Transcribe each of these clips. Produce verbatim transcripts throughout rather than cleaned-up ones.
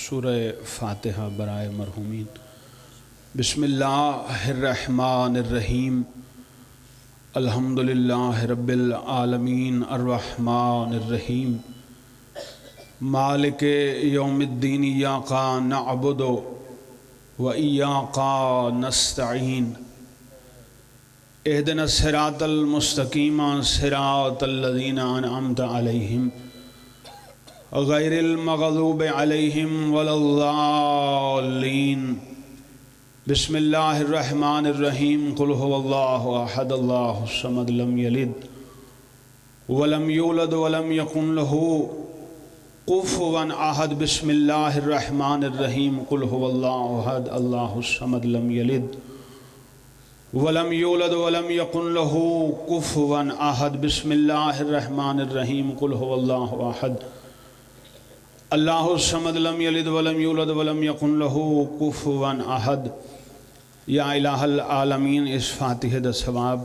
سورہ فاتحہ برائے مرحومین۔ بسم اللہ الرحمن الرحیم۔ الحمد للہ رب العالمین، الرحمن الرحیم، مالک یوم الدین، ایاک نعبد و ایاک نستعین، اهدنا الصراط المستقيم، صراط الذين أنعمت عليهم، غير المغضوب عليهم ولا الضالين. بسم الله الرحمن الرحيم. قل هو الله أحد، الله الصمد، لم يلد ولم يولد ولم يكن له كفوا أحد. بسم الله الرحمن الرحيم. قل هو الله أحد، الله الصمد، لم يلد ولم يولد ولم يكن له كفوا أحد. بسم الله الرحمن الرحيم. قل هو الله أحد، الله الصمد، لم يلد ولم يولد ولم يكن له كفوا أحد. یا الہ العالمین، اس فاتحے دا ثواب،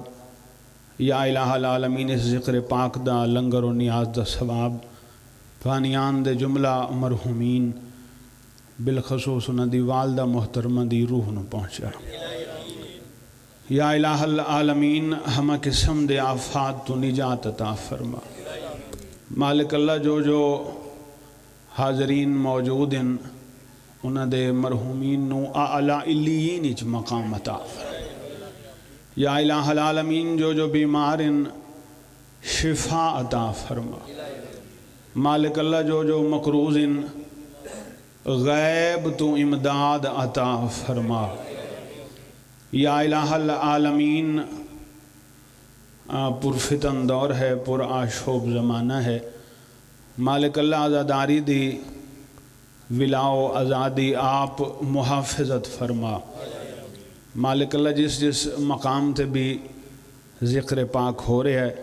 یا الہ العالمین، اس ذکر پاک دا لنگر و نیاز دا ثواب فانیان دے جملہ مرحومین، بالخصوص انہاں دی والدہ محترمہ دی روح نوں پہنچا۔ یا الہ العالمین، ہمہ قسم دے آفات توں نجات عطا فرما۔ مالک اللہ، جو جو حاضرین موجود ہن، انہاں دے مرحومین نوں اعلیٰ علیین اچ مقام عطا فرما۔ یا الہ العالمین، جو جو بیمار ہن، شفا عطا فرما۔ مالک اللہ، جو جو مقروض ہن، غیب توں امداد عطا فرما۔ یا الہ العالمین، آ، پرفتن دور ہے، پر آشوب زمانہ ہے۔ مالک اللہ، عزاداری دی ولا و عزا دی آپ محافظت فرما۔ مالک اللہ، جس جس مقام تے بھی ذکر پاک ہو رہا ہے،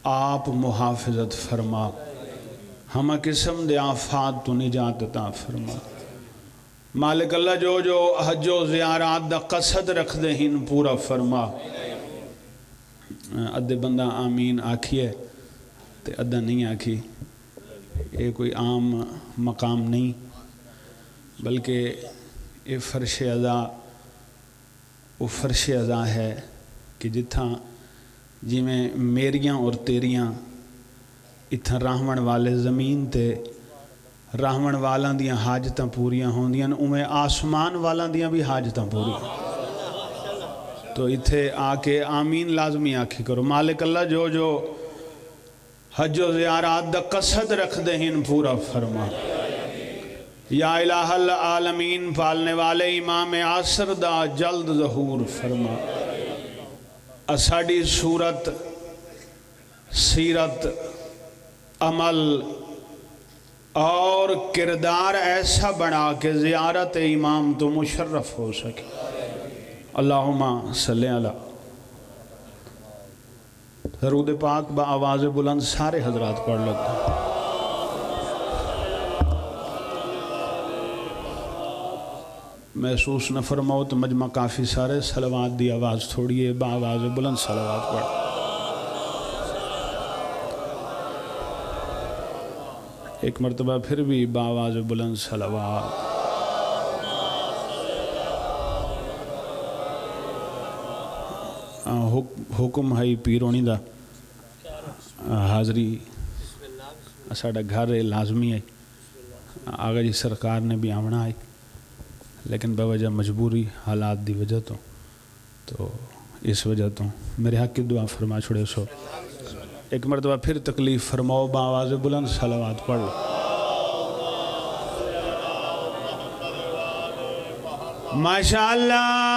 آپ محافظت فرما، ہمہ قسم دے آفات توں نجات عطا فرما۔ مالک اللہ، جو جو حج و زیارات دا قصد رکھدے ہن، پورا فرما۔ ادھے بندہ آمین آکھیے تے ادھا نہیں آکھی۔ اے کوئی عام مقام نہیں، بلکہ اے فرش عزا، او فرش عزا ہے کہ جتھاں جیویں میریاں اور تیریاں اتھاں رہوݨ والے زمین تے رہوݨ والاں دیاں حاجتاں پوریاں ہوندیاں ہن، اونویں آسمان والاں دیاں وی حاجتاں پوریاں۔ تو اتھے آ کے آمین لازمی آکھی کرو۔ مالک اللہ، جو جو حج و زیارات دا قصد رکھدے ہن، پورا فرما۔ یا الہ العالمین، پالنے والے امام عصر دا جلد ظہور فرما۔ اساݙی صورت، سیرت، عمل اور کردار ایسا بݨا کہ زیارت امام توں مشرف ہو سکے۔ اللہم صلی علی۔ درود پاک با آواز بلند سارے حضرات پڑھ لو۔ محسوس نہ فرماؤ تو مجمع کافی سارے، صلوات دی آواز تھوڑی ہے، با آواز بلند صلوات پڑھ۔ ایک مرتبہ پھر بھی با آواز بلند صلوات۔ آ، حک-، حکم ہے پیرونی دا، آ، حاضری ساڈا گھر ہے، لازمی ہے۔ آغا جی سرکار نے بھی آوݨا ہے، لیکن بوجہ مجبوری حالات دی وجہ تو، تو اس وجہ تو میرے حق کی دعا فرما چھوڑے سو۔ ایک مرتبہ پھر تکلیف فرماؤ، با آواز بلند صلوات پڑھ لو۔ ماشاءاللہ،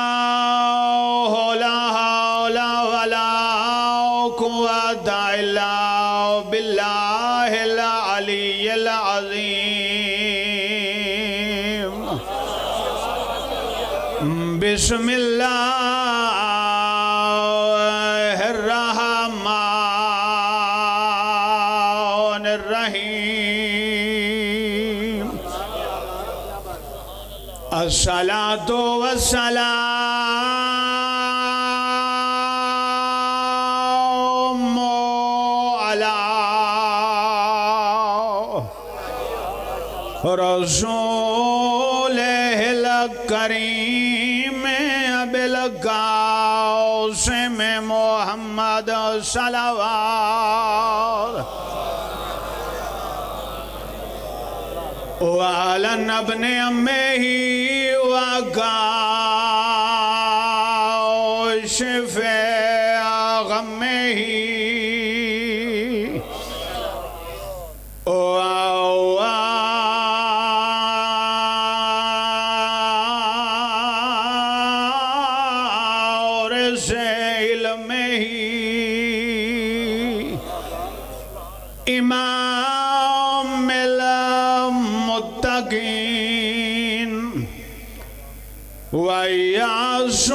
لا حول ولا قوة الا باللہ العلی العظیم۔ بسم اللہ الرحمن الرحیم۔ الصلاة والسلام على رسوله الكريم أبي القاسم محمد صلوات، وعلى ابن عمه وكاشف غمه، ووارث علمه، إمام المتقين، وإياس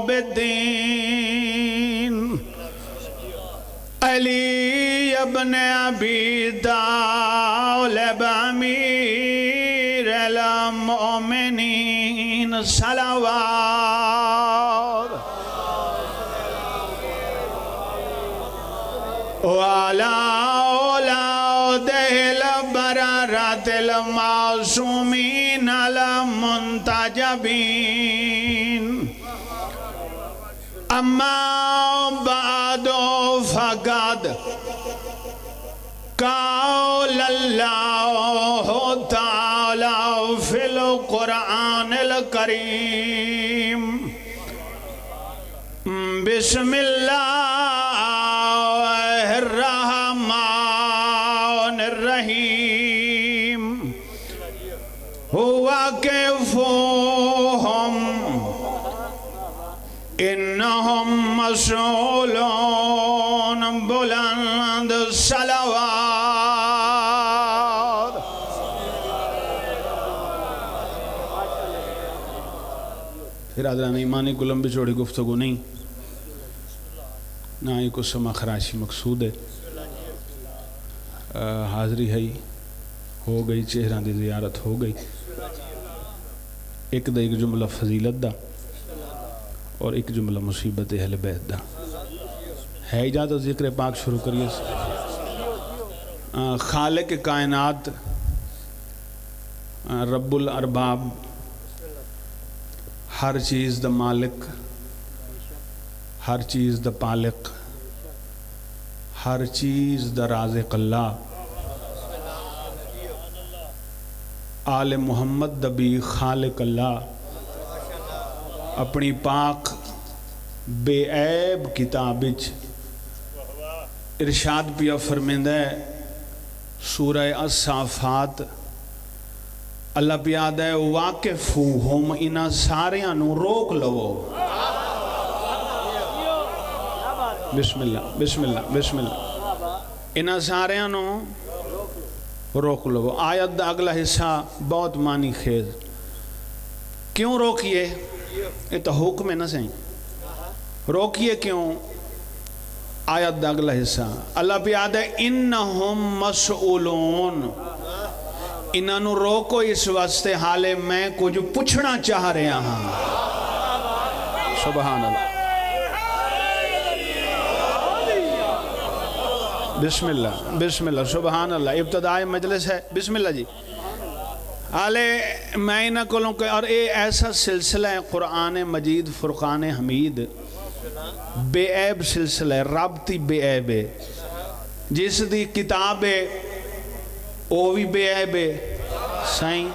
بالدين، علي بن أبي طالب أمير المؤمنين صلوات، وعلى أولاده البررة المعصومين المنتجبين. أما بعد، فقد قال الله تعالى في القرآن الكريم، بسم الله الرحمن الرحيم. وقفوهم إنهم مسئولون. بلند صلوات۔ پھر حضران ایمانی کو لمبی چوڑی گفتگو نہیں، نہ ہی کو سما خراشی مقصود ہے۔ آ، حاضری ہئی، ہو گئی، چہراں دی زیارت ہو گئی۔ ایک دا ایک جملہ فضیلت دا اور ایک جملہ مصیبت اہل بیت دا ہے۔ اجازت ذکر پاک شروع کریے۔ آ، خالق کائنات، آ، رب الارباب، ہر چیز دا مالک، ہر چیز دا پالک، ہر چیز دا رازق اللہ، آل محمد دا بھی خالق اللہ اپنی پاک بے عیب کتاب اچ ارشاد پیا فرمیندا ہے، سورہ الصافات، اللہ پیا آہدا ہے، "وقفوہم"، انہاں ساریاں نوں روک لوو۔ بسم اللہ، بسم اللہ، بسم اللہ۔ انہاں ساریاں نوں روک لوو۔ آیت دا اگلا حصہ بہت معنی خیز۔ کیوں روکیے؟ اے تاں حکم ہے نا سائیں۔ روکیے کیوں؟ آیت دا اگلا حصہ، اللہ پیا آہدا ہے، "انہم مسئولون"، انہاں نوں روکو اس واسطے، حالے میں کچھ پچھنا چاہ رہا ہاں۔ سبحان اللہ۔ بسم اللہ، بسم اللہ، سبحان اللہ۔ ابتداء مجلس ہے، بسم اللہ جی۔ حالے میں انہاں کولوں کہ، اور اے ایسا سلسلہ ہے قرآن مجید، فرقان حمید، بے عیب سلسلہ ہے، رب تے بے عیب ہے۔ جس دی کتاب ہے، او وی بے عیب ہے۔ سائیں،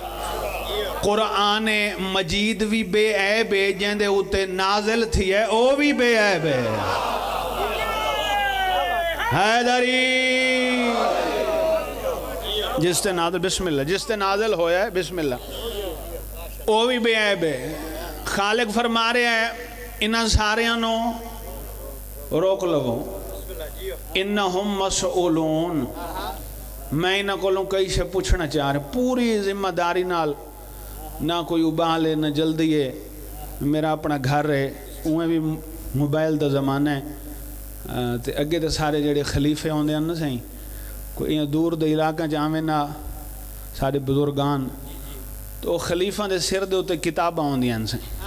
قرآن مجید وی بے عیب ہے، جیندے اتے نازل تھی ہے، او وی بے عیب ہے۔ حیدری۔ جس تے نازل، بسم اللہ، جس تے نازل ہویا ہے، بسم اللہ، او وی بے عیب ہے۔ خالق فرما رہا ہے، انہاں ساریاں نوں روک لوو۔ انہم مسئولون، میں انہاں کولوں کئی شے پچھنا چاہ رہا، پوری ذمہ داری نال، نہ کوئی ابال ہے، نہ جلدی ہے۔ میرا اپنا گھر ہے، اوویں وی موبائل دا زمانہ ہے۔ آ، تے اگے تے سارے جڑے خلیفے ہوندے ہن نا سائیں، کوئی ایاں دور دے علاقاں چ آویں نا، ساڈے بزرگان، تو او خلیفاں دے سر دے اتے کتاباں ہوندیاں ہن سائیں۔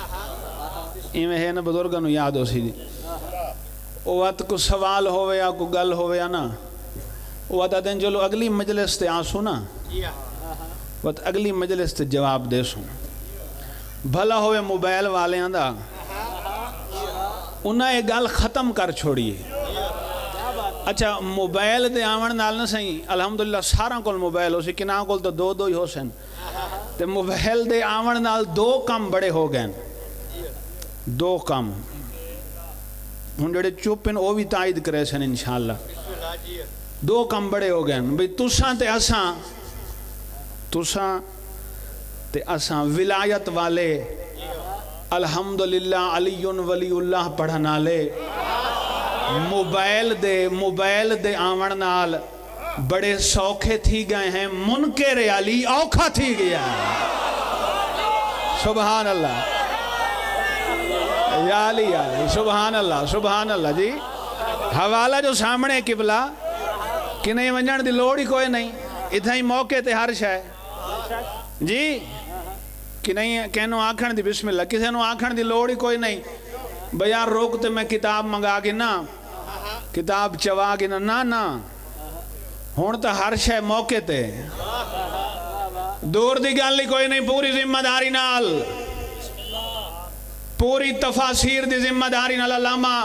ایویں ہے نا، بزرگاں نوں یاد ہوسی جی۔ او وت کو سوال ہووے یا کو گل ہووے یا نا، او وت آدھن چلو اگلی مجلس تے آسوں نا، وت اگلی مجلس تے جواب دیسوں۔ بھلا ہووے موبائل والیاں دا، انہاں اے گل ختم کر چھوڑی ہے۔ اچھا، موبائل دے آون نال نہ سہی، الحمدللہ ساراں کول موبائل ہوسی، کناں کول تاں دو دو ہی ہوسن۔ تے موبائل دے آون نال دو کم بڑے ہو گئے۔ دو کم۔ ہن جڑے چپ ہن، او وی تائید کریسن انشاءاللہ۔ دو کم بڑے ہو گئے۔ بھئی تساں تے اساں، تساں تے اساں ولایت والے، الحمدللہ، علی ولی اللہ پڑھن والے، موبائل دے، موبائل دے آون نال بڑے سوکھے تھی گئے ہیں، منکر علی اوکھا تھی گیا ہے۔ سبحان اللہ۔ یا علی، یا علی، سبحان اللہ، سبحان اللہ جی۔ حوالہ جو سامنے قبلہ، کنہیں ونجن دی لوڑ ہی کوئی نہیں، اتھاں ہی موقع تے ہر شے۔ جی، کنہیں کہنوں آکھن دی، بسم اللہ، کسے نوں آکھن دی لوڑ ہی کوئی نہیں۔ بھئی یار رک تے میں کتاب منگا گھناں، کتاب چوا گھناں، نہ، نہ۔ ہݨ تاں ہر شے موقع تے۔ دور دی ڳالھ ہی کوئی نہیں، پوری ذمہ داری نال، پوری تفاسیر دی ذمہ داری نال علامہ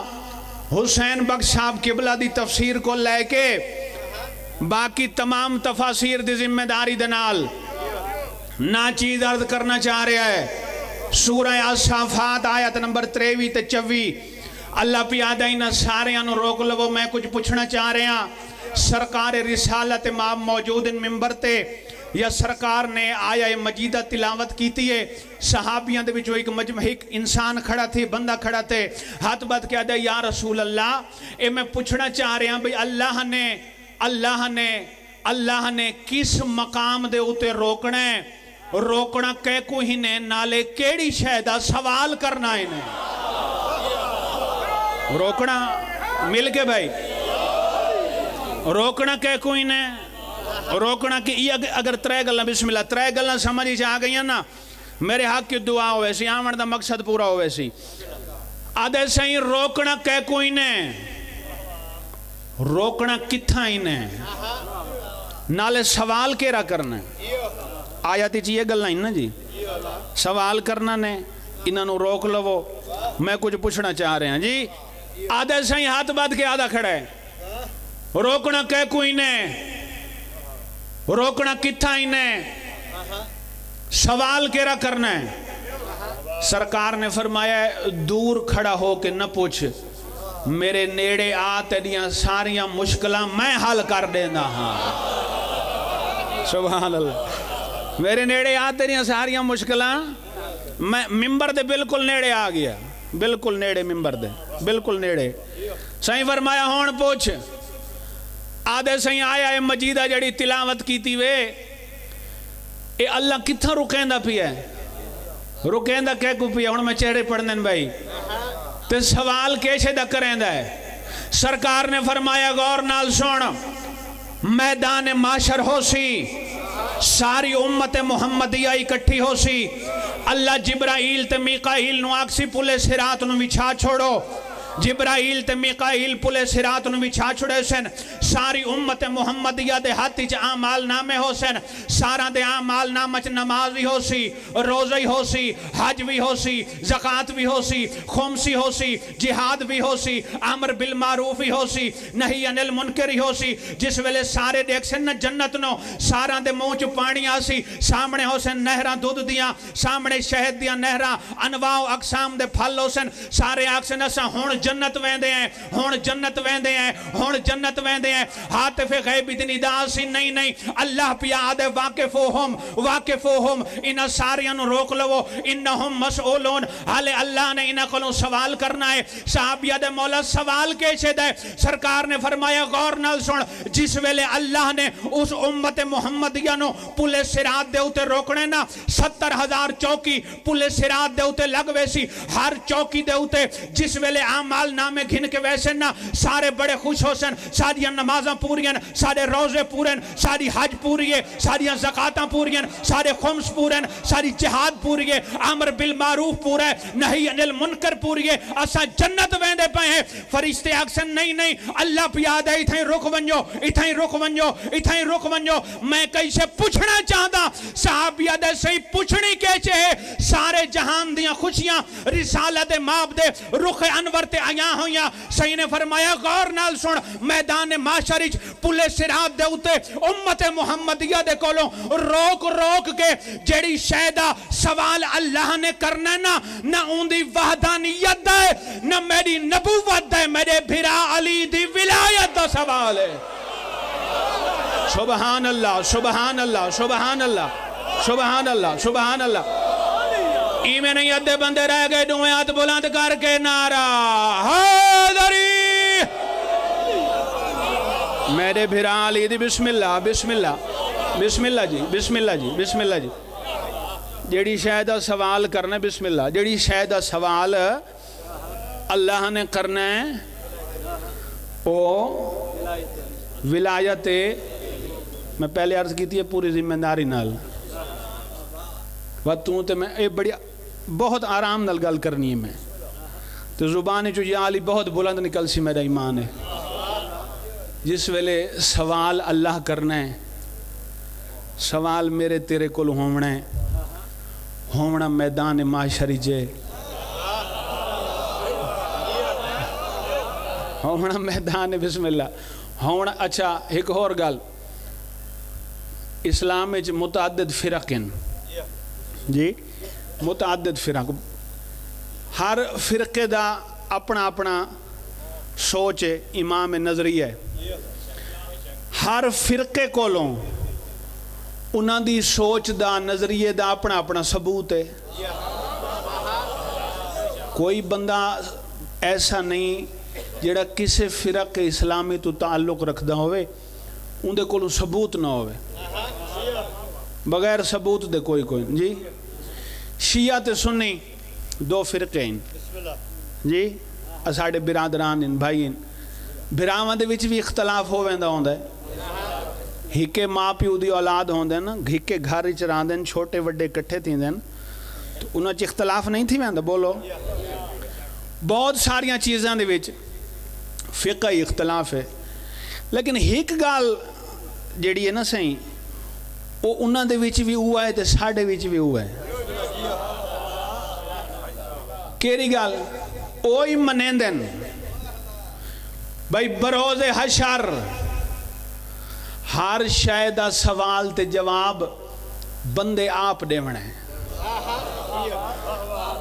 حسین بخش صاحب قبلہ دی تفسیر کوں لے کے باقی تمام تفاسیر دی ذمہ داری دے نال ناچیز عرض کرنا چاہ رہا ہے۔ سورہ الصافات آیت نمبر تریوی تے چوی، اللہ پیا آہدا انہاں ساریاں نوں روک لوو، میں کجھ پچھݨا چاہ رہا ہاں۔ سرکار رسالت مآب موجود ہن ممبر تے، یا سرکار نے آیہ مجیدہ تلاوت کیتی ہے۔ صحابیاں دے وچوں ہک مجم-، ہک انسان کھڑا تھی، بندہ کھڑا تھے، ہتھ ٻدھ کے آہدا، یا رسول اللہ، اے میں پچھݨا چاہ رہا ہاں بھئی اللہ نے، اللہ نے، اللہ نے کس مقام دے اتے روکݨا ہے؟ روکݨا کیکوں ہی نے، نالے کیڑھی شے دا سوال کرݨا ہے نے؟ روکݨا، مل کے بھائی، روکݨا کیکوں ہی نے؟ روکݨا کہ اے اگ-، اگر ترے ڳلاں، بسم اللہ، ترے ڳلاں سمجھ اچ آ ڳئیاں نا، میرے حق کی دعا ہووے سی، آوݨ دا مقصد پورا ہووے سی۔ آہدے سئیں روکݨا کیکوں ہی نے؟ روکݨا کتھاں ہی نے؟ نالے سوال کیڑھا کرݨا ہے؟ آیت اچ اے ڳلاں ہن نا جی۔ سوال کرݨا نے، انہاں نوں روک لوو، میں کجھ پچھݨا چاہ رہا ہاں جی۔ آہدے سئیں ہتھ ٻدھ کے آہدا کھڑا ہے، روکݨا کیکوں ہی نے؟ روکݨا کتھاں ہی نے؟ سوال کیڑھا کرݨا ہے؟ سرکار نے فرمایا ہے، دور کھڑا ہو کے نہ پچھ، میرے نیڑے آ، تیݙیاں ساریاں مشکلاں میں حل کر ݙیندا ہاں۔ سبحان اللہ۔ میرے نیڑے آ، تیݙیاں ساریاں مشکلاں میں، ممبر دے بالکل نیڑے آ ڳیا، بالکل نیڑے ممبر دے، بالکل نیڑے۔ سئیں فرمایا، ہݨ پچھ۔ آہدے سئیں آیہ مجیدہ جڑی تلاوت کیتی وے، اے اللہ کتھاں رکیندا پیا ہے؟ رکیندا کیکوں پیا؟ ہݨ میں چہرے پڑھندن بھائی۔ تے سوال کیشے دا کریندا ہے؟ سرکار نے فرمایا، غور نال سݨ، میدان محشر ہوسی، ساری امت محمدیہ اکٹھی ہوسی۔ اللہ جبرائیل تے میکائیل نوں آکھسی، پلے صراط نوں وچھا چھوڑو۔ جبرائیل تے میکائیل پلے صراط نوں وچھا چھوڑیسن۔ ساری امت محمدیہ دے ہتھ اچ اعمال نامے ہوسن۔ ساراں دے اعمال نامہ اچ نماز وی ہوسی، روزہ وی ہوسی، حج وی ہوسی، زکوٰۃ وی ہوسی، خمس وی ہوسی، جہاد وی ہوسی، امر بالمعروف وی ہوسی، نہی عن المنکر وی ہوسی۔ جس ویلے سارے ݙیکھسن نا جنت نوں، ساراں دے منہ چ پاݨی آسی۔ سامݨے ہوسن نہراں دودھ دیاں، سامݨے شہد دیاں نہراں، انواع و اقسام دے پھل ہوسن۔ سارے آکھسن، اساں ہݨ جنت ویندے ہیں، ہݨ جنت ویندے ہیں، ہݨ جنت ویندے ہیں۔ ہاتف غیبی دی ندا سی، نہیں، نہیں، اللہ پیا آہدے، واقفوہم، واقفوہم، انہاں ساریاں نوں روک لوو، انہم مسئولون، حالے اللہ نے انہاں کولوں سوال کرݨا ہے۔ صحابیہ دے مولا، سوال کیشے دا ہے؟ سرکار نے فرمایا، غور نال سݨ، جس ویلے اللہ نے اس امت محمدیہ نوں پلے صراط دے اتے روکݨے نا، ستر ہزار چوکی پلے صراط دے اتے لڳ ویسی۔ ہر چوکی دے اتے جس ویلے عام اعمال نامے گھن کے ویسن نا، سارے بڑے خوش ہوسن، ساڈیاں نمازاں پوریاں ہن، ساڈے روزے پورے ہن، ساڈی حج پوری ہے، ساڈیاں زکاتاں پوریاں ہن، ساڈے خمس پورے ہن، ساڈی جہاد پوری ہے، امر بالمعروف پورا ہے، نہی عن المنکر پوری ہے، اساں جنت ویندے پئے ہیں۔ فرشتے آکھسن، نہیں، نہیں، اللہ پیا آہدے، اتھائیں رک ونجو، اتھائیں رک ونجو، اتھائیں رک ونجو، میں کہیں سے پچھنا چاہنداں۔ صحابی آہدے، سئیں، پچھنی کیچے ہے؟ سارے جہان دیاں خوشیاں رسالت مآب دے رخ انور تے آیاں ہویاں۔ سئیں نے فرمایا، غور نال سن، میدان محشر اچ پل صراط دے اتے امت محمدیہ دے کولوں روک روک کے جیڑھی شے دا سوال اللہ نے کرنا ہے نا، نہ اوندی وحدانیت دا ہے، نہ میری نبوت دا ہے، میرے بھرا علی دی ولایت دا سوال ہے۔ سبحان اللہ، سبحان اللہ، سبحان اللہ، سبحان اللہ، سبحان اللہ۔ ایویں نہیں، ادھے بندے رہ گئے، ڈوہیں ہتھ بلند کر کے نعرہ حیدری۔ میرے بھرا علی دی بسم اللہ، بسم اللہ، بسم اللہ جی، بسم اللہ جی، بسم اللہ جی۔ جیڑھی شے دا سوال کرنا، بسم اللہ، جیڑھی شے دا سوال اللہ نے کرنا ہے، او ولایت ہے۔ میں پہلے عرض کیتی ہے پوری ذمہ داری نال۔ و توں تے میں، اے بڑی، بہت آرام نال گل کرنی ہے میں۔ تے زبان وچوں یا علی بہت بلند نکل سی، میرا ایمان ہے۔ جس ویلے سوال اللہ کرنا ہے، سوال میرے تیرے کول ہوونا ہے، ہوونا میدان محشر اچ ہے۔ ہوونا میدان، بسم اللہ۔ ہوونا، اچھا، ہک ہور گل، اسلام اچ متعدد فرق ہن۔ جی، متعدد فرق۔ ہر فرقے دا اپنا اپنا سوچ ہے، امام ہے، نظریہ ہے۔ ہر فرقے کولوں انہاں دی سوچ دا، نظریے دا اپنا اپنا ثبوت ہے۔ کوئی بندہ ایسا نہیں جڑا کسے فرق اسلامی تو تعلق رکھدا ہوئے، اوندے کولوں ثبوت نہ ہووے، بغیر ثبوت دے کوئی، کوئی۔ جی، شیعہ تے سنی دو فرقے ہن۔ جی، اساڈے برادران ہن، بھائی ہن۔ بھراواں دے وچ وی اختلاف ہو ویندا ہوندا ہے۔ ہکے ماں پیو دی اولاد ہوندے ہن، ہکے گھر وچ رہندے ہن، چھوٹے وڈے اکٹھے تھیندے ہن، تے انہاں چ اختلاف نہیں تھی ویندا؟ بولو۔ بہت ساریاں چیزاں دے وچ فقہی اختلاف ہے، لیکن ہک گال جیڑھی ہے نا سائیں، او انہاں دے وچ وی اوہا ہے تے ساڈے وچ وی اوہا ہے۔ کیڑھی گال؟ او ای منیندن بھئی بروز حشر ہر شے دا سوال تے جواب بندے آپ ݙیوݨا ہے۔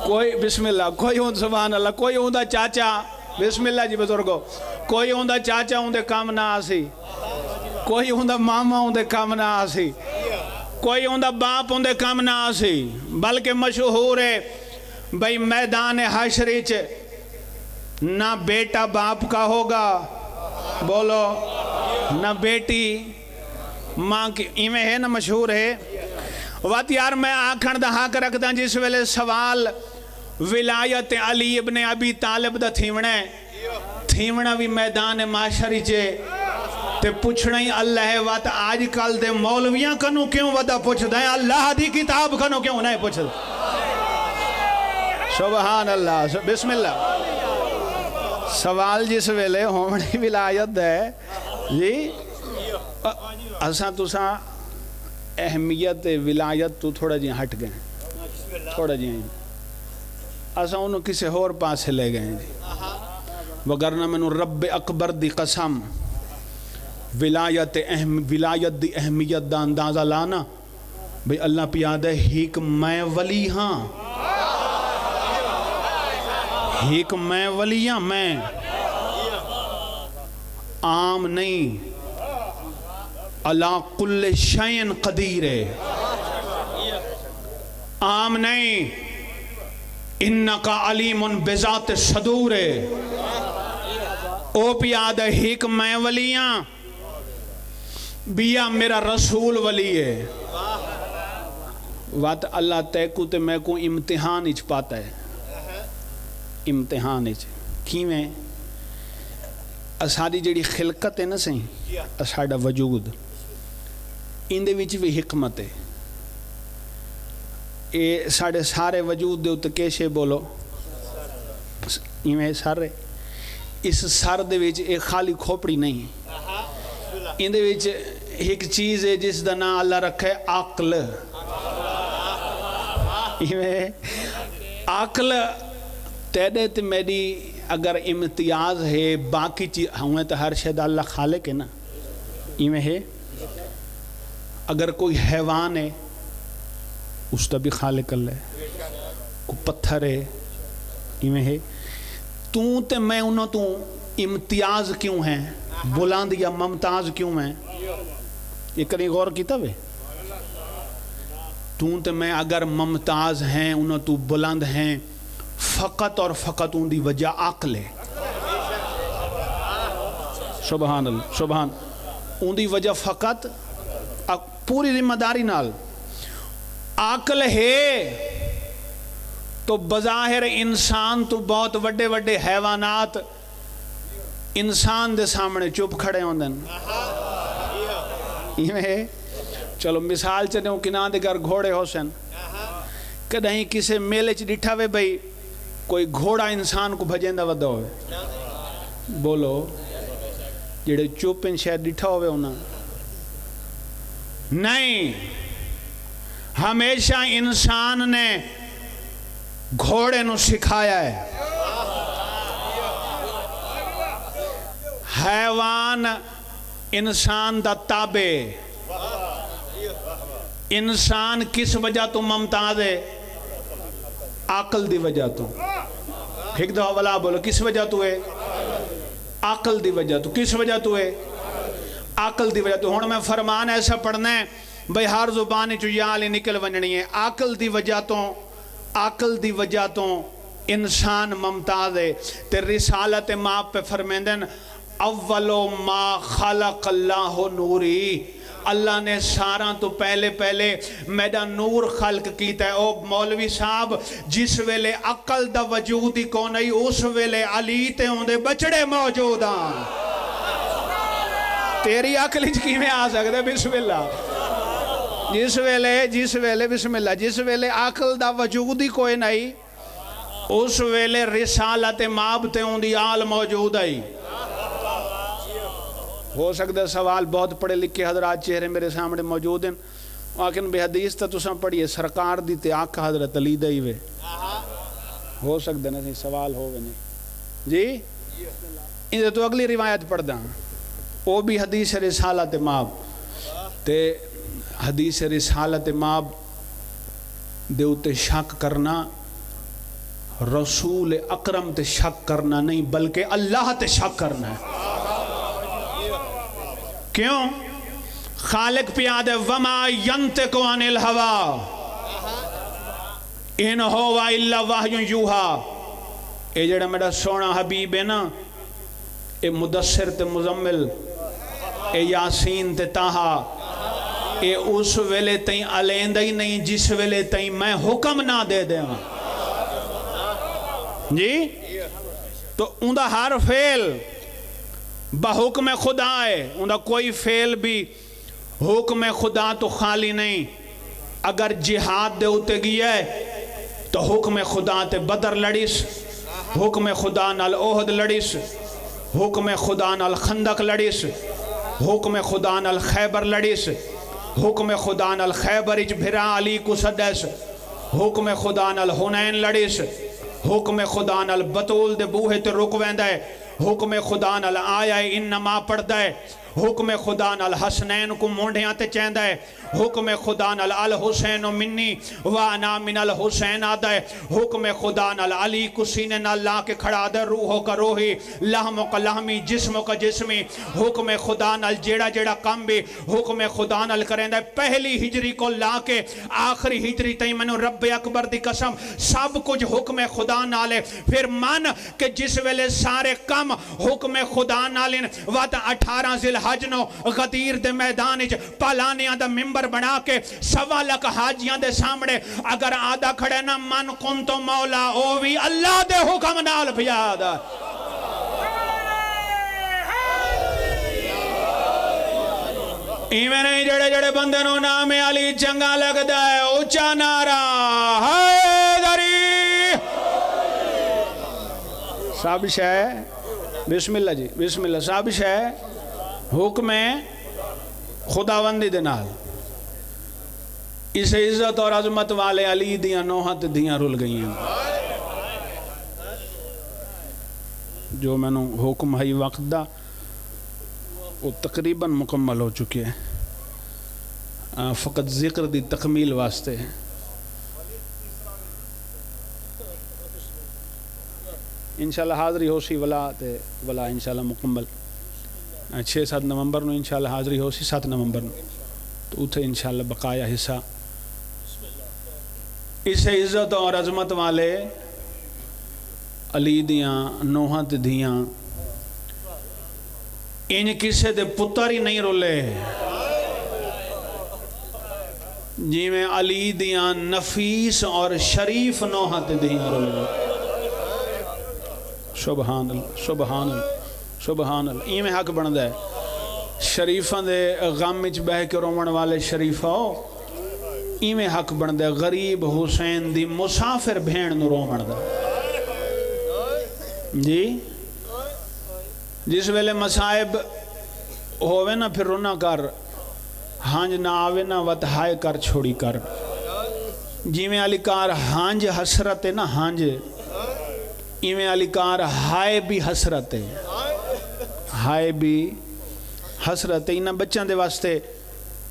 کوئی، بسم اللہ، کوئی اون، سبحان اللہ، کوئی اوندا چاچا، بسم اللہ جی بزرگو، کوئی اوندا چاچا اوندے کم نہ آسی، کوئی اوندا ماما اوندے کم نہ آسی، کوئی اوندا باپ اوندے کم نہ آسی، بلکہ مشہور ہے بھئی میدان حشر اچ نہ بیٹا باپ کا ہوگا، بولو، نہ بیٹی ماں کی، ایویں ہے نہ مشہور ہے۔ وت یار، میں آکھݨ دا حق رکھداں، جس ویلے سوال ولایت علی ابن ابی طالب دا تھیوݨا ہے، تھیوݨا وی میدان محشر اچ ہے، تے پچھݨا ہی اللہ ہے۔ وت اڄ کل دے مولویاں کنوں کیوں ودا پچھدا ہے، اللہ دی کتاب کنوں کیوں نہ پچھدا؟ سبحان اللہ، س-، بسم اللہ۔ سوال جس ویلے ہووݨ ولایت دا ہے جی، ا-، اساں تساں اہمیت ولایت تو تھوڑا جیہاں ہٹ گئے، تھوڑا جیہاں۔ اساں اونوں کسے ہور پاسے لے گئے ہیں جی۔ وگرنہ مینوں رب اکبر دی قسم، ولایت اہم، ولایت دی اہمیت دا اندازہ لانا۔ بھئی اللہ پیا آہدے، ہک میں ولی ہاں، ہک میں ولی ہاں، میں عام نہیں، علی کل شیء قدیر ہے۔ عام نہیں، انک علیم بذات الصدور ہے۔ او پیا آہدے، ہک میں ولی ہاں، ٻیا میرا رسول ولی ہے۔ وت اللہ تیکوں تے میکوں امتحان اچ پاتا ہے، امتحان اچ۔ کیویں؟ اساݙی جیڑھی خلقت ہے نا سئیں، اساݙا وجود، ایندے وچ وی حکمت ہے۔ اے ساݙے سارے وجود دے اتے کیش ہے، بولو۔ ایویں سر ہے۔ اس سر دے وچ اے خالی کھوپڑی نہیں۔ ایندے وچ ہک چیز ہے جس دا ناں اللہ رکھے، عقل۔ ایویں عقل تیݙے تے میݙی اگر امتیاز ہے، باقی چی-، ہوئیں تاں ہر شے دا اللہ خالق ہے نا، ایویں ہے۔ اگر کوئی حیوان ہے، اس دا بھی خالق اللہ ہے۔ کوئی پتھر ہے، ایویں ہے۔ توں تے میں انہاں توں امتیاز کیوں ہیں، بلند یا ممتاز کیوں ہیں؟ یہ کدی غور کیتا وے؟ توں تے میں اگر ممتاز ہیں، انہاں توں بلند ہیں، فقط اور فقط اوندی وجہ عقل ہے۔ سبحان اللہ، سبحان۔ اوندی وجہ فقط عق-، پوری ذمہ داری نال عقل ہے تو بظاہر انسان تو بہت وڈے وڈے حیوانات انسان دے سامنے چپ کھڑے ہوندن۔ ایویں ہے۔ چلو مثال چ ݙیوں، کناں دے گھر گھوڑے ہوسن، کݙاہیں کسے میلے چ ݙٹھا وے بھئی کوئی گھوڑا انسان کوں بھڄیندا ودا ہووے؟ بولو، جیڑھے چپ ہن شاید ݙٹھا ہووے انہاں۔ نہیں، ہمیشہ انسان نے گھوڑے نوں سکھایا ہے۔ حیوان انسان دا تابع ہے۔ انسان کس وجہ توں ممتاز ہے؟ عقل دی وجہ توں۔ ہک دفعہ ولا بولو، کس وجہ توں ہے؟ عقل دی وجہ توں۔ کس وجہ توں ہے؟ عقل دی وجہ توں۔ ہݨ میں فرمان ایسا پڑھنا ہے، بھئی ہر زبان چوں یا علی نکل ونڄݨی ہے۔ عقل دی وجہ توں، عقل دی وجہ توں انسان ممتاز ہے۔ تے رسالت مآب پہ فرمیندن، اول ما خلق اللہ نوری، اللہ نے ساراں تو پہلے پہلے میݙا نور خلق کیتا ہے۔ او مولوی صاحب، جس ویلے عقل دا وجود ہی کون ہئی، اس ویلے علی تے اوندے ٻچڑے موجود ہن۔ تیری عقل اچ کیویں آ سڳدے؟ بسم اللہ۔ جس ویلے، جس ویلے، بسم اللہ، جس ویلے عقل دا وجود ہی کوئی نہیں، اس ویلے رسالت مآب تے اوندی آل موجود ہئی۔ ہو سڳدے سوال بہت پڑھے لکھے حضرات چہرے میرے سامنے موجود ہن۔ آکھن بھئی حدیث تاں تساں پڑھی ہے، سرکار دی تے اکھ حضرت علی دا ہی وے۔ ہو سڳدے نا سئیں سوال ہووے نے۔ جی؟ ایندے توں اڳلی روایت پڑھداں۔ او بھی حدیث رسالت مآب۔ تے حدیث رسالت مآب دے اتے شک کرنا، رسول اکرم تے شک کرنا نہیں، بلکہ اللہ تے شک کرنا ہے۔ کیوں؟ خالق پیا آہدے، وما ینطق عن الہوی ان ہو الا وحی یوحی۔ اے جڑا میرا سوہݨا حبیب ہے نا، اے مدثر تے مزمل، اے یاسین تے طٰہٰ، اے اس ویلے تئیں الیندا ہی نہیں جس ویلے تئیں میں حکم نہ دے دیواں۔ جی؟ تو اوندا ہر فعل بحکم خدا ہے، اوندا کوئی فعل بھی حکم خدا تو خالی نہیں۔ اگر جہاد دے اتے ڳیا ہے تو حکم خدا تے بدر لڑیس، حکم خدا نال احد لڑیس، حکم خدا نال خندق لڑیس، حکم خدا نال خیبر لڑیس، حکم خدا نال خیبر اچ بھرا علی کوں سݙیس، حکم خدا نال حنین لڑیس، حکم خدا نال بتول دے بوہے تے رک ویندا ہے، حکم خدا نال آیا انما پڑھدا ہے، حکم خدا نال حسنین کوں مونڈھیاں تے چیندا ہے، حکم خدا نال الحسین منی و انا من الحسین آہدا ہے، حکم خدا نال علی کوں سینے نال لا کے کھڑا آہدا ہے، روحک روحی، لحمک لحمی، جسمک جسمی۔ حکم خدا نال جیڑھا جیڑھا کم بھی حکم خدا نال کریندا ہے۔ پہلی ہجری کوں لا کے آخری ہجری تئیں مینوں رب اکبر دی قسم سب کجھ حکم خدا نال ہے۔ پھر من کہ جس ویلے سارے کم حکم خدا نال ہن، وت اٹھارہ ذی الحج نو غدیر دے میدان اچ پالانیاں دا ممبر بݨا کے سوا لکھ حاجیاں دے سامݨے اگر آہدا کھڑے نا، من کنت مولا، او وی اللہ دے حکم نال پیا آہدا۔ ایویں نہیں، جڑے جڑے بندے نو نام علی چنگا لگدا ہے، اچا نعرہ حیدری۔ سب شے، بسم اللہ جی، بسم اللہ۔ سب شے حکم خداوندی دے نال۔ اس عزت اور عظمت والے علی دیاں نوحاں تے دھیاں رل گئیاں۔ جو مینوں حکم ہئی وقت دا، وہ تقریباً مکمل ہو چکے ہیں۔ آ، فقط ذکر دی تکمیل واسطے انشاءاللہ حاضری ہو سی ولا تے ولا انشاءاللہ مکمل۔ آ، چھ ست نومبر نو انشاءاللہ حاضری ہو سی، ست نومبر نو، تو اتھے انشاءاللہ بقایا حصہ اس عزت اور عظمت والے علی دیاں نوحاں تے دھیاں انج کسے دے پتر ہی نہیں رلے، جیویں علی دیاں نفیس اور شریف نوحاں تے دھیاں رلے۔ سبحان اللہ، سبحان اللہ، سبحان اللہ۔ ایویں حق بندا ہے۔ شریفاں دے غم وچ بہہ کے روون والے شریفاؤ، ایویں حق بندا ہے۔ غریب حسین دی مسافر بھیݨ نو روون دا۔ جی، جس ویلے مصائب ہووے نا، پھر رونا کر، ہنج نہ آوے نا، وت ہائے کر چھوڑی کر۔ جیویں علی کار ہنج حسرت ہے نا، ہنج، ایویں علی کار ہائے بھی حسرت ہے۔ ہائے بھی حسرت ہے۔ انہاں بچاں دے واسطے،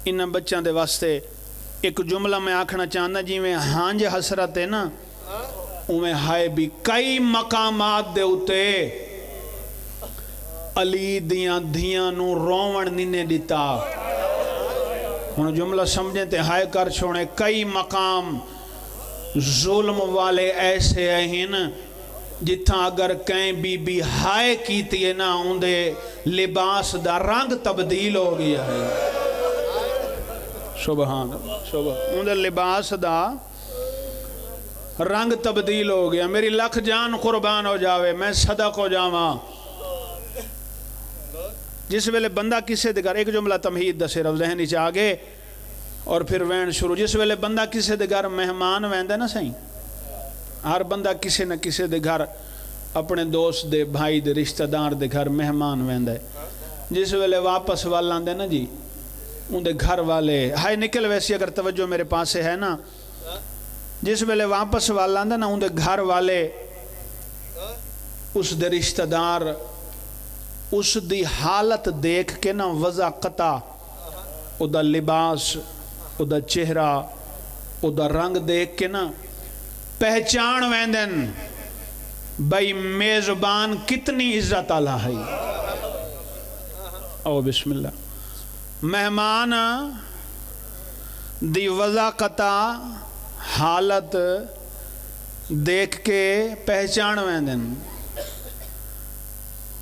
انہاں بچاں دے واسطے ایک جملہ میں آکھنا چاہنا، جیویں ہنج حسرت ہے نا، اوویں ہائے بھی۔ کئی مقامات دے اتے علی دیاں دھیاں نو روون نی نے ڈتا۔ ہن جملہ سمجھیں تے ہائے کر چھوڑیں۔ کئی مقام ظلم والے ایسے ہن جتھاں اگر کہیں بی بی ہائے کیتی ہے نا، اوندے لباس دا رنگ تبدیل ہو گیا ہے۔ سبحان اللہ، سبحان، اوندے لباس دا رنگ تبدیل ہو گیا۔ میری لکھ جان قربان ہو جاوے، میں صدق ہو جاواں۔ جس ویلے بندہ کسے دے گھر، ایک جملہ تمہید دا صرف ذہن وچ آ گئے اور پھر وین شروع۔ جس ویلے بندہ کسے دے گھر مہمان ویندا نا سائیں، ہر بندہ کسے نہ کسے دے گھر اپنے دوست دے، بھائی دے، رشتہ دار دے گھر مہمان ویندا ہے۔ جس ویلے واپس ول آندے نا جی، اوندے گھر والے ہائے نکل ویسی، اگر توجہ میرے پاسے ہے نا، جس ویلے واپس ول آندا نا، اوندے گھر والے، اس دے رشتہ دار، اس دی حالت دیکھ کے نا، وضع قطع، او دا لباس، او دا چہرہ، او دا رنگ دیکھ کے نا، پہچان ویندن بھئی میزبان کتنی عزت آلا ہئی۔ او بسم اللہ۔ مہمان دی وضع قطع حالت دیکھ کے پہچان ویندن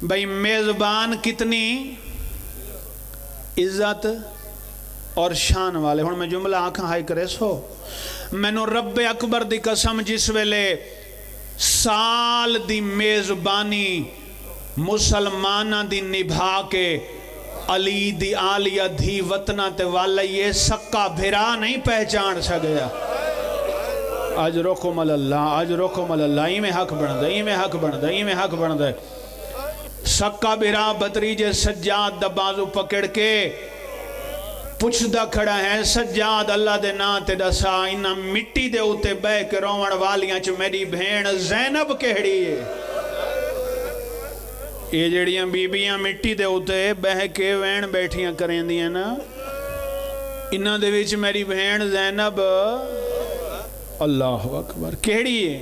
بھئی میزبان کتنی عزت اور شان والے۔ ہن میں جملہ آکھاں ہائی کریسو، مینوں رب اکبر دی قسم، جس ویلے سال دی میزبانی مسلماناں دی نبھا کے علی دی عالیہ دھی وطناں تے ول آئی اے، سکا بھرا نہیں پہچان سڳیا۔ اجرکم علی اللہ، اجرکم علی اللہ۔ ایویں حق بݨدا، ایویں حق بݨدا، ایویں حق بݨدا۔ سکا بھرا بھتریجے سجاد دا بازو پکڑ کے پچھدا کھڑا ہے، سجاد، اللہ دے ناں تے ݙسا، انہاں مٹی دے اتے ٻہہ کے رووݨ والیاں چ میݙی بھیݨ زینب کیہڑی ہے؟ اے جیڑھیاں بیبیاں مٹی دے اتے ٻہہ کے وین ٻیٹھیاں کریندیاں نا، انہاں دے وچ میݙی بھیݨ زینب، اللہ اکبر، کیہڑی ہے؟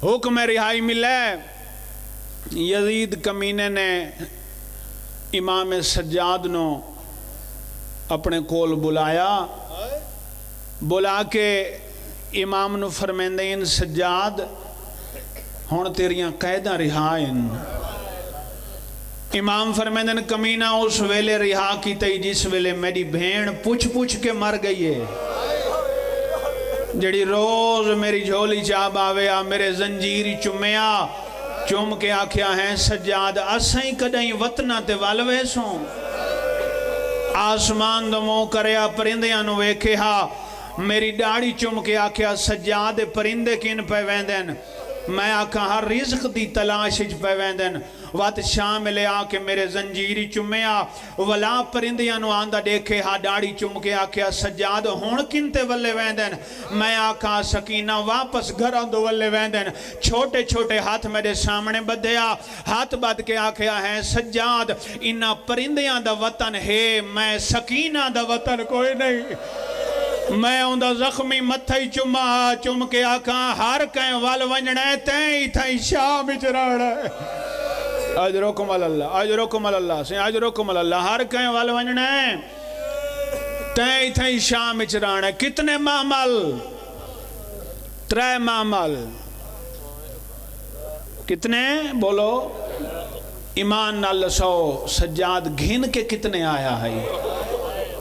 حکم رہائی ملے۔ یزید کمینے نے امام سجاد نو اپݨے کول بلایا، بلا کے امام نو فرمیندین، سجاد، ہݨ تیریاں قیداں رہا ہن۔ امام فرمیندن، کمینہ اس ویلے رہا کیتے جس ویلے میݙی بھیݨ پچھ پچھ کے مر ڳئی ہے، جیڑھی روز میݙی جھولی چا ٻاوے آ، میݙے زنجیر چمیا، چم کے آکھیا ہیں، سجاد، اسیں کݙاہیں وطناں تے ول ویسوں؟ آسمان دو منہ کریا، پرندیاں نوں ویکھے ہا۔ میری ڈاڑھی چم کے آکھیا، سجاد، اے پرندے کن پئے ویندن؟ میں آکھاں ہا، رزق دی تلاش اچ پئے ویندن۔ وت شام ویلے آ کے میرے زنجیر ای چمیا۔ ولا پرندیاں نوں آندا ڈیکھے ہا، ڈاڑھی چم کے آکھیا، سجاد، ہن کن تے ولے ویندن؟ میں آکھاں، سکینہ، واپس گھراں دو ولے ویندن۔ چھوٹے چھوٹے ہتھ میڈے سامنے بدھیا، ہتھ بدھ کے آکھیا ہے، سجاد، انہاں پرندیاں دا وطن ہے، میں سکینہ دا وطن کوئی نہیں۔ میں اوندا زخمی متھا ای چما، چم کے آکھاں، ہر کہیں ول ونجنا ہے، تیں اتھاں ای شام اچ رہنا ہے۔ اجرکم علی اللہ، اجرکم علی اللہ، سائیں، اجرکم علی اللہ، ہر کہیں ول ونجنا ہے، تیں اتھاں ای شام اچ رہنا ہے۔ کتنے محمل؟ ترے محمل۔ کتنے؟ بولو۔ ایمان نال ݙسو، سجاد گھن کے کتنے آیا ہئی؟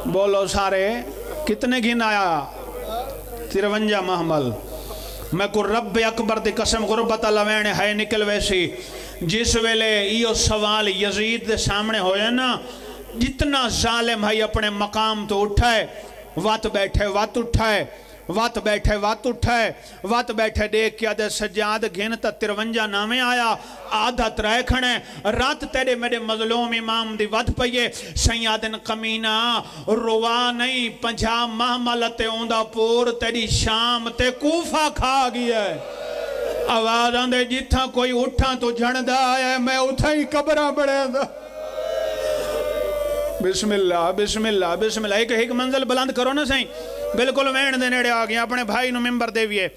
بولو سارے، کتنے گھن آیا؟ ترونجا محمل۔ میکوں رب اکبر دی قسم، غربت آلا وین ہئی نکل ویسی۔ جس ویلے ایہو سوال یزید دے سامنے ہویا نا، جتنا ظالم ہئی اپݨے مقام توں اٹھائے، وت ٻیٹھے، وت اٹھائے، وت ٻیٹھے، وت اٹھائے، وت ٻیٹھے، ݙیکھ کے آہدے، سجاد گھن تاں ترونجا ناویں آیا، آدھا ترائے کھڑے، رت تیݙے میݙے مظلوم امام دی ودھ پئی ہے۔ سئیں آہدن، کمینہ، روا نئیں، پنجاہ محمل اتے اوندا پور تیݙی شام تے کوفہ کھا ڳیا ہے۔ آواز آندے، جتھاں کوئی اٹھاں توں جھندا آیا ہے، میں اتھاں ای قبراں بݨیندا۔ بسم اللہ، بسم اللہ، بسم اللہ۔ ہک، ہک منزل بلند کرو نا سائیں۔ بالکل وین دے نیڑے آ ڳئے، اپݨے بھائی نوں ممبر ݙیویے۔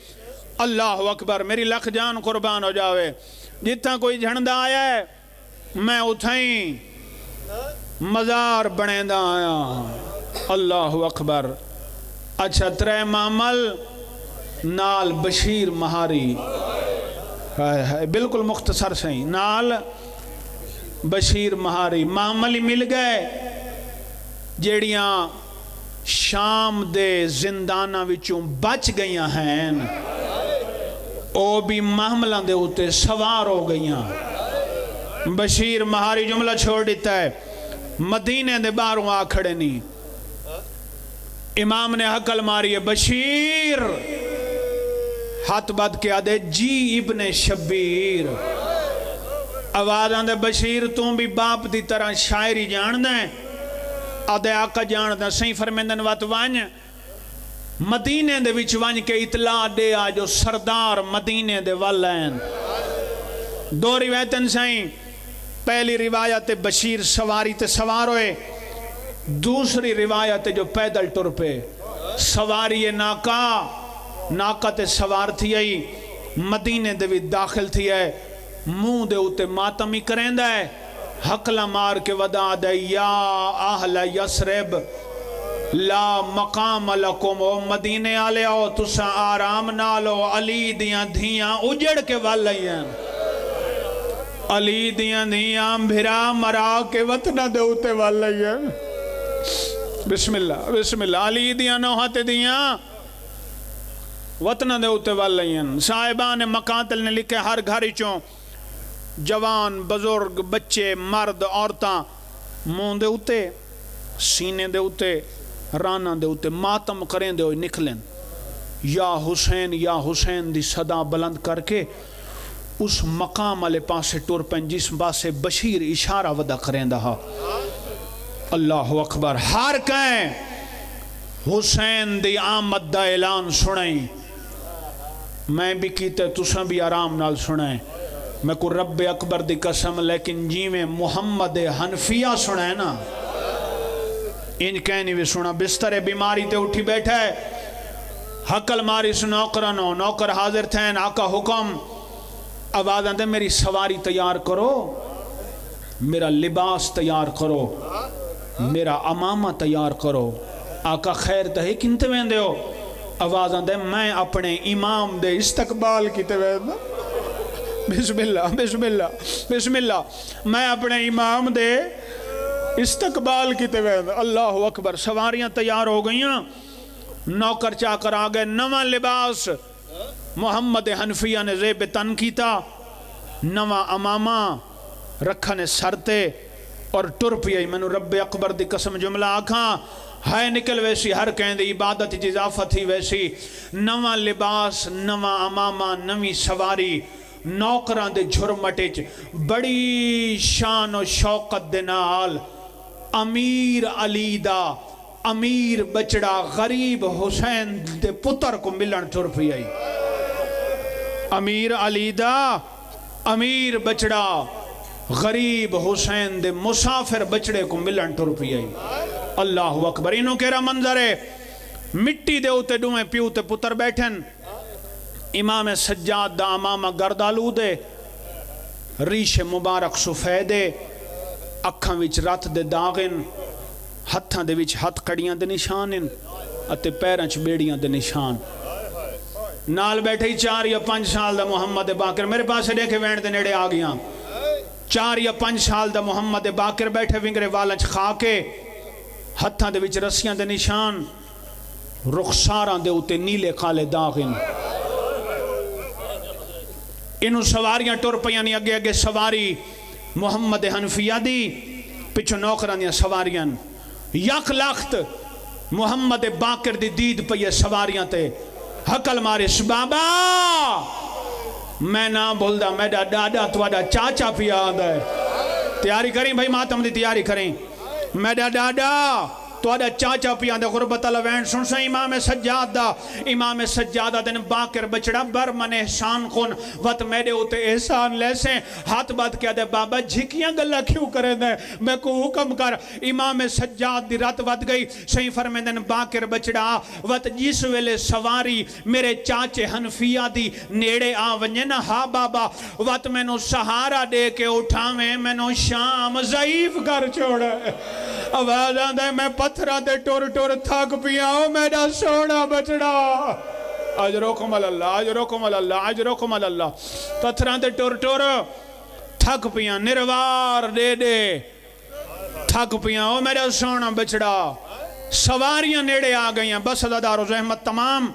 اللہ اکبر، میری لکھ جان قربان ہو جاوے۔ جتھاں کوئی جھندا آیا ہے، میں اتھائیں مزار بݨیندا آیا ہاں۔ اللہ اکبر۔ اچھا، ترے محمل نال بشیر مہاری۔ ہائے ہائے، بالکل مختصر سئیں، نال بشیر مہاری۔ محمل ای مل ڳئے، جیڑھیاں شام دے زنداناں وچوں بچ ڳئیاں ہین، او بھی محملاں دے اتے سوار ہو ڳئیاں۔ بشیر مہاری جملہ چھوڑ ݙتا ہے، مدینے دے ٻاہروں آ کھڑے نی۔ امام نے ہکل ماری ہے، بشیر! ہتھ ٻدھ کے آہدے، جی ابن شبیر۔ آواز آندے، بشیر، توں بھی باپ دی طرح شاعری ڄاݨدیں؟ آہدے، آقا ڄاݨداں۔ سئیں فرمیندن، وت ونڄ، مدینے دے وچ ونڄ کے اطلاع ݙے آ جو سردار مدینے دے ول ہین۔ دو روایتن سئیں، پہلی روایت بشیر سواری تے سوار ہوئے، دوسری روایت جو پیدل ٹر پئے۔ سواری ناکا، ناکا تے سوار تھی آئی، مدینے دے وچ داخل تھی آئے، منہ دے اتے ماتم ای کریندا ہے۔ ہکلاں مار کے ودا آہدے، یا اہل یثرب لا مقام لکم، او مدینے آلیاؤ، تساں آرام نال ہو، علی دیاں دھیاں اجڑ کے ول آئین۔ علی دیاں دھیاں بھرا مرا کے وطناں دے اتے ول آئین۔ بسم اللہ، بسم اللہ۔ علی دیاں نوحاں تے دھیاں وطناں دے اتے ول آئین۔ صاحبان مقاتل نے لکھے، ہر گھر اچوں جوان، بزرگ، بچے، مرد، عورتاں منہ دے اتے، سینے دے اتے، راناں دے اتے ماتم کریندے ہوئے نکلن۔ یا حسین، یا حسین دی صدا بلند کر کے اس مقام آلے پاسے ٹر پئن جس پاسے بشیر اشارہ ودا کریندا ہا۔ اللہ اکبر۔ ہر کہیں حسین دی آمد دا اعلان سݨائی۔ میں بھی کیتے، تساں بھی آرام نال سݨائیں۔ میکوں رب اکبر دی قسم، لیکن جیویں محمد حنفیہ سݨائے نا، انج کہیں نہیں وی سݨا۔ بستر بیماری تے اٹھی ٻیٹھا ہے، ہکل ماریس نوکراں نو، نوکر حاضر تھین، آقا حکم۔ آواز آندے، میری سواری تیار کرو، میرا لباس تیار کرو، میرا عمامہ تیار کرو۔ آقا، خیر تاں ہے، کن تے ویندے ہو؟ آواز آندے، میں اپݨے امام دے استقبال کیتے ویندا۔ بسم اللہ، بسم اللہ، بسم اللہ۔ میں اپݨے امام دے استقبال کیتے ویندا۔ اللہ اکبر۔ سواریاں تیار ہو ڳئیاں، نوکر چاکر آ ڳئے، نواں لباس محمد حنفیہ نے زیب تن کیتا، نواں عمامہ رکھن سر تے، اور ٹر پئی۔ مینوں رب اکبر دی قسم جملہ آکھاں، ہائے نکل ویسی، ہر کہیں دی عبادت اچ اضافہ تھی ویسی۔ نواں لباس، نواں عمامہ، نویں سواری، نوکراں دے جھرمٹ اچ بڑی شان و شوکت دے نال امیر علی دا امیر ٻچڑا غریب حسین دے پتر کوں ملݨ ٹر پئی۔ امیر علی دا امیر ٻچڑا غریب حسین دے مسافر ٻچڑے کوں ملݨ ٹر پئی۔ اللہ اکبر! اینوں کیڑھا منظر ہے؟ مٹی دے اتے ݙوہیں پیو تے پتر ٻیٹھن۔ امام سجاد دا عمامہ گرد آلود ہے، ریش مبارک سفید ہے، اکھاں وچ رت دے داغ ہن، ہتھاں دے وچ ہتھ کڑیاں دے نشان ہن اتے پیراں چ ٻیڑیاں دے نشان۔ نال ٻیٹھے ہی چار یا پنج سال دا محمد باقر، میرے پاسے ݙیکھے، وین دے نیڑے آ ڳیاں۔ چار یا پنج سال دا محمد باقر ٻیٹھے، ونگرے والاں چ خاک ہے، ہتھاں دے وچ رسیاں دے نشان، رخساراں دے اتے نیلے کالے داغ ہن۔ اینوں سواریاں ٹر پیاں نی، اڳے اڳے سواری محمد حنفیہ دی، پچھوں نوکراں دیاں سواریاں۔ یک لخت محمد باقر دی دید پئی ہے سواریاں تے۔ ہکل مارس، بابا! میں نہ بھلدا، میݙا ݙاݙا تہاݙا چاچا پیا آندا ہے۔ تیاری کریں بھائی، ماتم دی تیاری کریں۔ میݙا ݙاݙا تہاݙا چاچا پیا آندا ہے۔ غربت والا وین سݨساں امام سجاد دا۔ امام سجاد آہدن، باقر ٻچڑا، بر من احسان کن، وت میݙے اتے احسان لیسیں۔ ہتھ ٻدھ کے آہدے، بابا جھکیاں ڳلاں کیوں کریندے؟ میکوں حکم کر۔ امام سجاد دی رت ودھ ڳئی۔ سئیں فرمیندن، باقر ٻچڑا، وت جس ویلے سواری میرے چاچے حنفیہ دی نیڑے آ ونڄے نا، ہا بابا، وت مینوں سہارا ݙے کے اٹھاویں، مینوں شام ضعیف کر چھوڑے۔ آواز آندا ہے، میں پتھراں تے ٹر ٹر تھک پیاں، او میݙا سوہݨا ٻچڑا۔ اجرکم علی اللہ، اجرکم علی اللہ، اجرکم علی اللہ۔ پتھراں تے ٹر ٹر تھک پیاں، نروار ݙے ݙے تھک پیاں، او میݙا سوہݨا ٻچڑا۔ سواریاں نیڑے آ ڳئیاں، بس عزادار و زحمت تمام،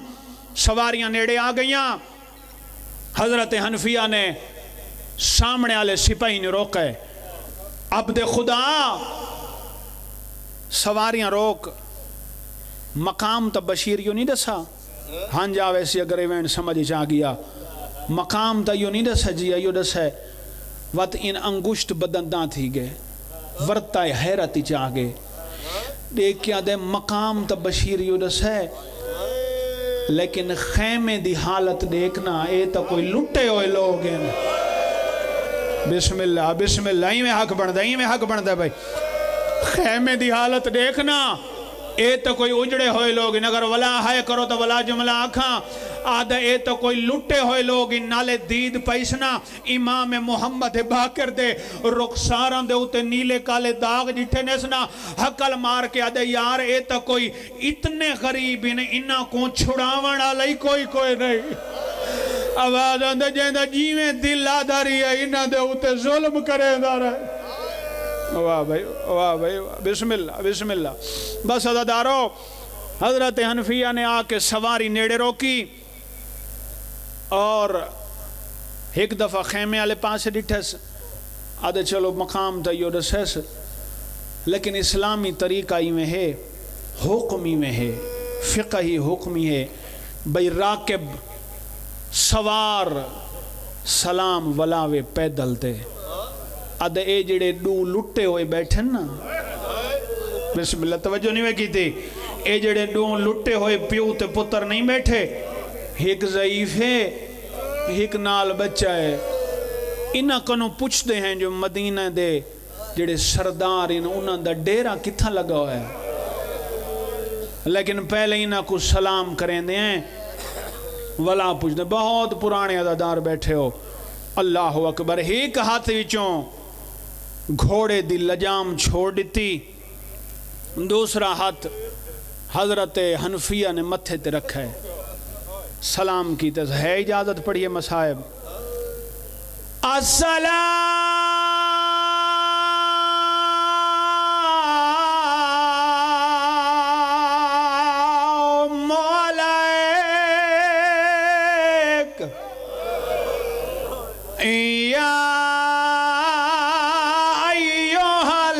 سواریاں نیڑے آ ڳئیاں۔ حضرت حنفیہ نے سامݨے والے سپاہی نوں روکے، عبد خدا، سواریاں روک، مقام تاں بشیر ایہو نی ݙسا؟ ہنج آوے سی اگر ایہ وین سمجھ اچ آ ڳیا۔ مقام تاں ایہو نی ݙسا جی، ایہو ݙسے وت ان انگشت بدنداں تھی ڳئے، ورتا حیرت اچ آ ڳئے۔ ݙیکھیا دے مقام تاں بشیر ایہو ݙسے، لیکن خیمے دی حالت ݙیکھنا، اے تاں کوئی لٹے ہوئے لوگ ہن۔ بسم اللہ، بسم اللہ، ایویں حق بݨدا، ایویں حق بݨدا بھائی۔ خیمے دی حالت ݙیکھنا، اے تاں کوئی اجڑے ہوئے لوگ ہن۔ اگر ولا ہائے کرو تاں ولا جملہ آکھاں، آہدا اے تاں کوئی لٹے ہوئے لوگ ہن۔ نالے دید پئیس نا امام محمد باقر دے رخساراں دے اتے نیلے کالے داغ ݙٹھے نس نا، ہکل مار کے آہدے، یار اے تاں کوئی اتنے غریب ہن، انہاں کوں چھڑاوݨ آلا ہی کوئی کوئی نہیں۔ آواز آندے، جیندا جیویں دل آہدا رہیا، انہاں دے اتے ظلم کریندا رہے۔ واہ بھائی، واہ بھائی، واہ۔ بسم اللہ، بسم اللہ۔ بس عزادارو، حضرت حنفیہ نے آ کے سواری نیڑے روکی اور ہک دفعہ خیمے والے پاسے ݙٹھس، آہدے چلو مقام تاں ایہو ݙسیس، لیکن اسلامی طریقہ ایویں ہے، حکم ایویں ہے، فقہی حکم ای ہے، بھئی راکب سوار سلام ولاوے پیدل تے۔ آہدے اے جیڑھے ݙو لٹے ہوئے ٻیٹھن نا، بسم اللہ، توجہ نہیں وے کیتی، اے جیڑھے ݙو لٹے ہوئے پیو تے پتر نہیں ٻیٹھے، ہک ضعیف ہے، ہک نال ٻچہ ہے۔ انہاں کنوں پچھدے ہیں جو مدینہ دے جیڑھے سردار ہن، انہاں دا ڈیرہ کتھاں لڳا ہویا ہے؟ لیکن پہلے انہاں کوں سلام کریندے ہیں، ولا پچھدے، بہت پراݨے عزادار ٻیٹھے ہو۔ اللہ اکبر۔ ہک ہتھ وچوں گھوڑے دی لجام چھوڑ ݙتی، دوسرا ہتھ حضرت حنفیہ نے متھے تے رکھے، سلام کیتے۔ ہے اجازت پڑھیے مصائب۔ السلام علیک یا ایھا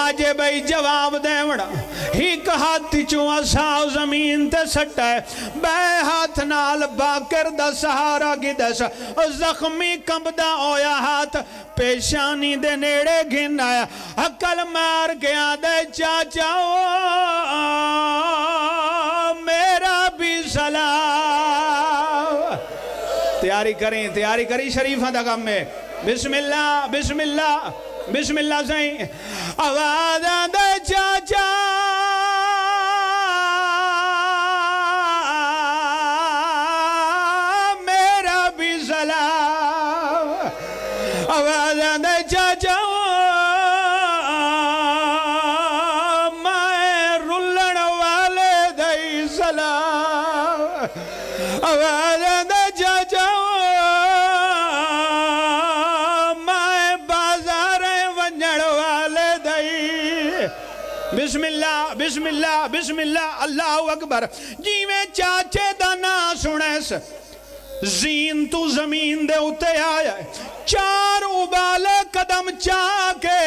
اڄے ٻئی جواب ݙیوݨ۔ ہک ہتھ چوں عصا زمین تے سٹے، ٻئے ہتھ نال باقر دا سہارا گھدس۔ او زخمی کمبدا ہویا ہتھ پیشانی دے نیڑے گھن آیا۔ ہکل مار کے آہدے، چاچا او میرا بھی سلام۔ تیاری کریں، تیاری کریں، شریفاں دا کم ہے۔ بسم اللہ، بسم اللہ، بسم اللہ سائیں۔ آواز آندے، چاچا میرا بھی سلام۔ آواز آندے، چاچا میں رلݨ والے دئی سلام۔ آواز آندے، چاچا میں بازاریں ونڄݨ والے دئی۔ بسم اللہ، بسم اللہ، بسم اللہ، اللہ اکبر۔ جیویں چاچے دا ناں سݨیس، زین توں زمین دے اتے آیا ہے۔ چار ابالے قدم چا کے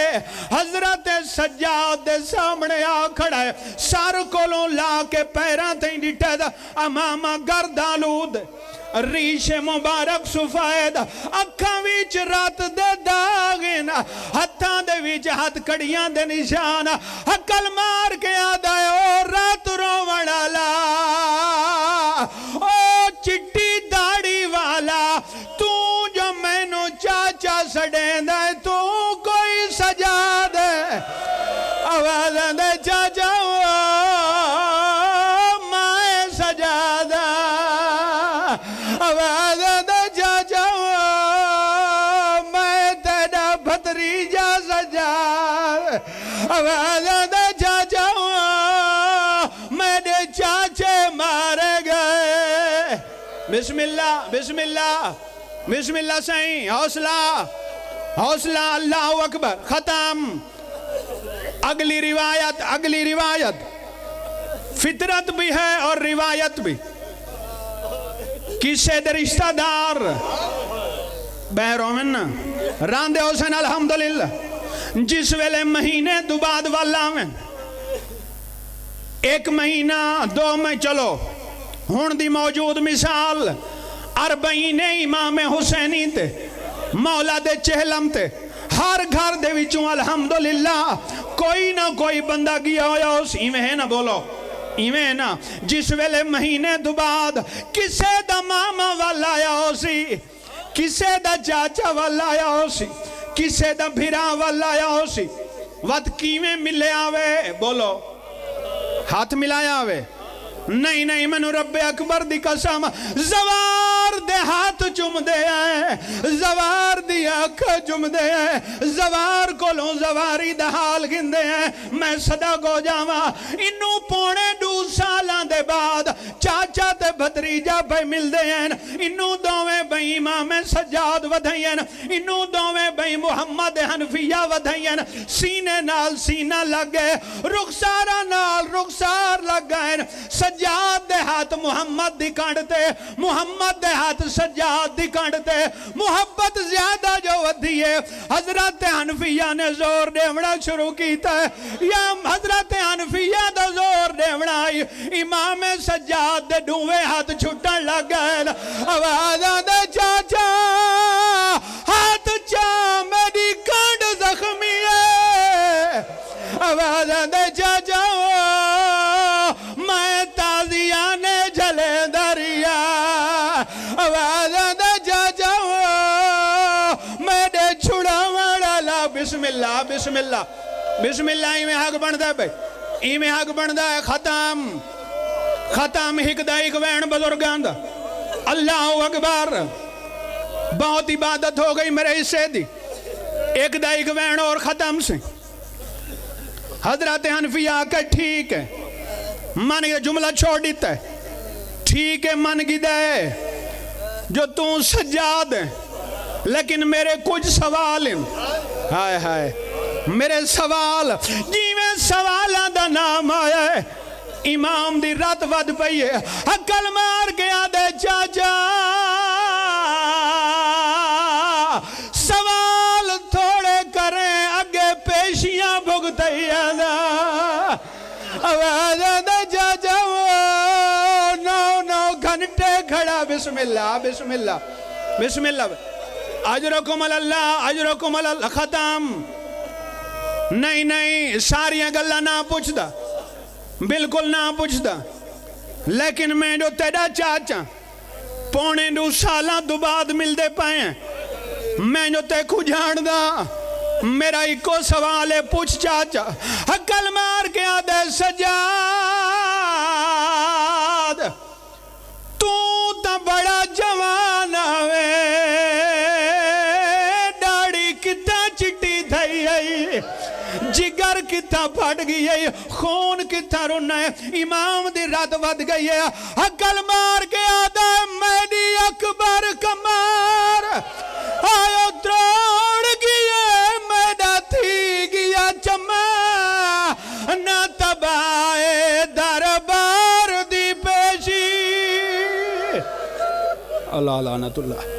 حضرت سجاد دے سامݨے آ کھڑا ہے۔ سر کولوں لا کے پیراں تئیں ݙٹھے دا عمامہ گرد آلود، ریش مبارک سفید، اکھاں وچ رت دے داغ ہن، ہتھاں دے وچ ہتھ کڑیاں دے نشان۔ ہکل مار کے آہدا ہے، او رت رووݨ آلا، او چٹی داڑھی والا، توں جو مینوں چاچا سݙیندا ہے، توں کوئی سجاد ہے؟ آواز آندے، چاچا او میں سجاد ہاں۔ آواز آندے، چاچا او میں تیݙا بھتریجا سجاد۔ آواز آندے، چاچا او میݙے چاچے مارے ڳئے۔ بسم اللہ، بسم اللہ، بسم اللہ سائیں، حوصلہ، حوصلہ، اللہ اکبر۔ ختم۔ اڳلی روایت، اڳلی روایت۔ فطرت بھی ہے اور روایت بھی۔ کسے دے رشتہ دار ٻاہر ہوون نا، راندے ہوسن الحمدللہ۔ جس ویلے مہینے دو بعد ول آون، ہک مہینہ، دو مہینے، چلو ہݨ دی موجود مثال، اربعین امام حسینی تے مولا دے چہلم تے ہر گھر دے وچوں الحمدللہ کوئی نہ کوئی بندہ ڳیا ہویا ہوسی، ایویں ہے نا؟ بولو، ایویں ہے نا؟ جس ویلے مہینے دو بعد کسے دا ماما ول آیا ہوسی، کسے دا چاچا ول آیا ہوسی، کسے دا بھرا ول آیا ہوسی، وت کیویں ملیا ہووے؟ بولو، ہتھ ملایا ہووے؟ نہیں، نہیں، مینوں رب اکبر دی قسم، زوار دے ہتھ چمدے ہیں، زوار دی اکھ چمدے ہیں، زوار کولوں زواری دا حال گھندے ہیں۔ میں صدق ہو جاواں، اینوں پونے ݙو سالاں دے بعد چاچا تے بھتریجا پئے ملدے ہن۔ اینوں دوویں ٻئیں امام سجاد ودھئین، اینوں دوویں ٻئیں محمد حنفیہ ودھئین، سینے نال سینہ لڳ ڳئے، رخساراں نال رخسار لڳ ڳئین۔ سجاد دے ہتھ محمد دی کنڈ تے، محمد دے ہتھ سجاد دی کنڈ تے۔ محبت زیادہ جو ودھی ہے، حضرت حنفیہ نے زور ݙیوݨا شروع کیتا ہے۔ یا حضرت حنفیہ دا زور ݙیوݨا ہئی، امام سجاد دے ݙوویں ہتھ چھٹݨ لڳ ڳئے۔ آواز آندے، چاچا، ہتھ چا میݙی کنڈ زخمی ہے۔ آواز آندے، چاچا، میں تازیانے جھلیندا رہیا۔ آواز آندے، چاچا، میݙے چھڑاوݨ آلا۔ بسم اللہ، بسم اللہ، بسم اللہ، ایویں حق بݨدا ہے بھائی، ایویں حق بݨدا ہے۔ ختم، ختم، ہک دا ہک وین بزرگاں دا۔ اللہ اکبر، بہت عبادت ہو ڳئی میرے حصے دی۔ ہک دا ہک وین اور ختم سے۔ حضرت حنفیہ آکھے، ٹھیک ہے، من یہ جملہ چھوڑ ݙتا ہے، ٹھیک ہے، من گھدا ہے جو توں سجاد ہیں، لیکن میرے کچھ سوال ہیں۔ ہائے ہائے، میرے سوال، جیویں سوالاں دا نام آیا ہے، امام دی رت ودھ پئی ہے۔ ہکل مار کے آہدے، چاچا، سوال تھوڑے کریں، اڳے پیشیاں بھگتئی۔ آواز آندا، چاچا، او نو نو گھنٹے کھڑا، بسم اللہ، بسم اللہ، بسم اللہ۔ اجرکم علی اللہ، اجرکم علی اللہ۔ ختم۔ نہیں، نہیں، ساریاں گلاں نہ پچھدا، بالکل نہ پچھدا، لیکن میں جو تیڈا چاچا، پونے ݙو سالاں توں بعد ملدے پئے ہیں۔ میں جو تیکوں ڄاݨدا، میرا اکو سوال ہے، پچھ چاچا۔ ہکل مار کے آہدے، سجاد، توں تاں بڑا جوان ہوے، ݙاڑھی کتھاں چٹی تھئی ہئی، جگر کتھاں پھٹ ڳئی ہئی، خون کتھاں رُنّا ہے، امام دی رت ودھ ڳئی ہے۔ ہکل مار کے آہدا، میݙی اکبر کمار آیو تروڑ ڳیے، میݙا تھی ڳیا چما، نہ تباہ دربار دی پیشی۔ اللہ لعنت اللہ۔